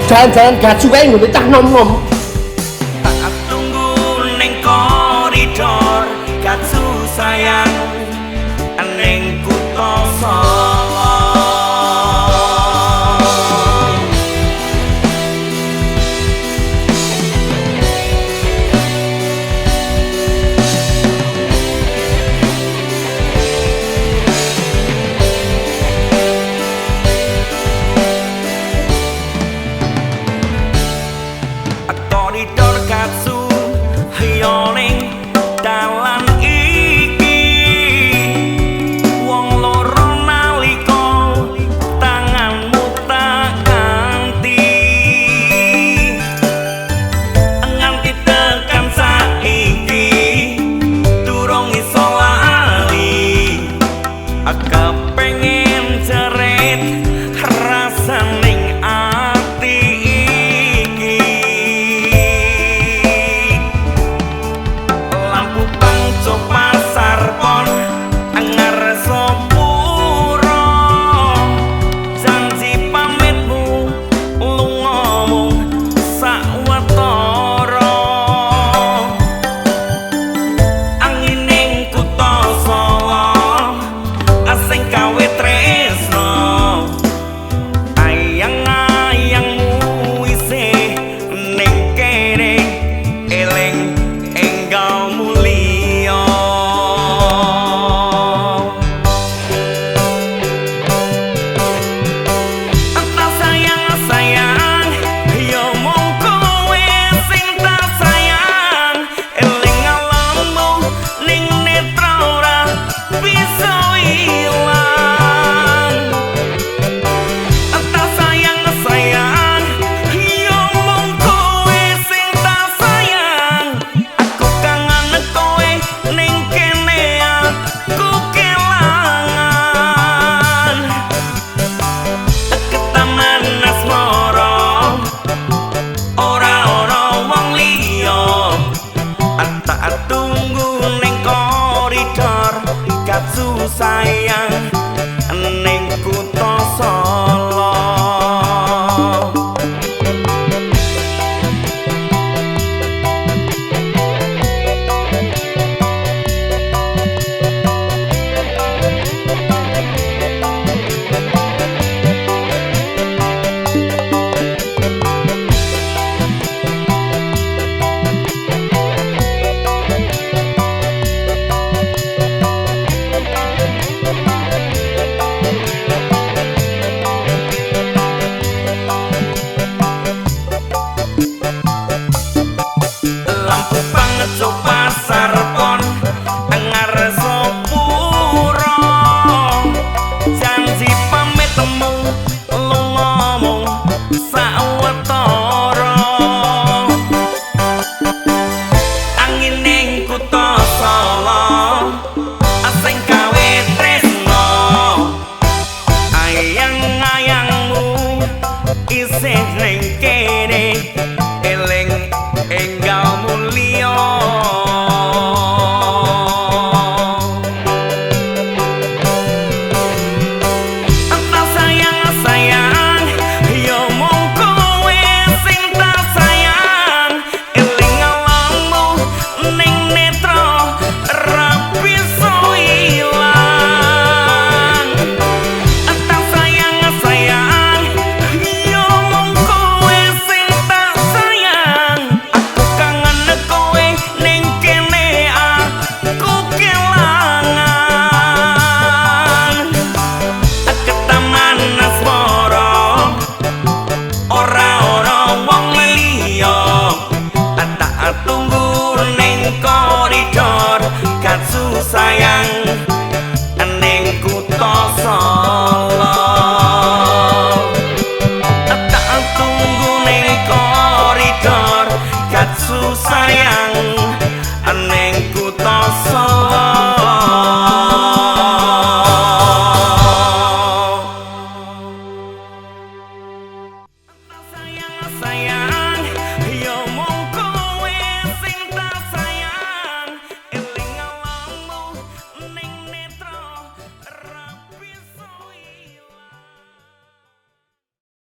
Jalan-jalan gacu kae nggone cah nom-nom. Tak tunggu ning koridor katsu sayang ning kutha Solo. Koridor katsu yo ning dalan iki wong loro nalika tanganmu tak ganti nganti tekan saiki durung iso lali kepengen jerit rasaning ati iki. Lampu pangco pasar pon ngarso pura janji pamitmu lungamu sawetara angining kutha Solo asing gawe tresno ayang-ayangmu isih ning kene eling enggal mulya. Tak sayang sayang yo mung kowe sing tak sayang eling alammu ning netra ora bisa ilang. Tak sayang sayang yo mung kowe sing tak sayang aku kangen kowe ning kene aku kelangan ke Taman Asmara ora ana wong liya tak tunggu ning koridor katsu sayang ning kutha Solo. Lampu pangco pasar pon ngarso pura janji pamitmu lungamu sawetara angining kutha Solo asing gawe tresno ayang-ayangmu isih ning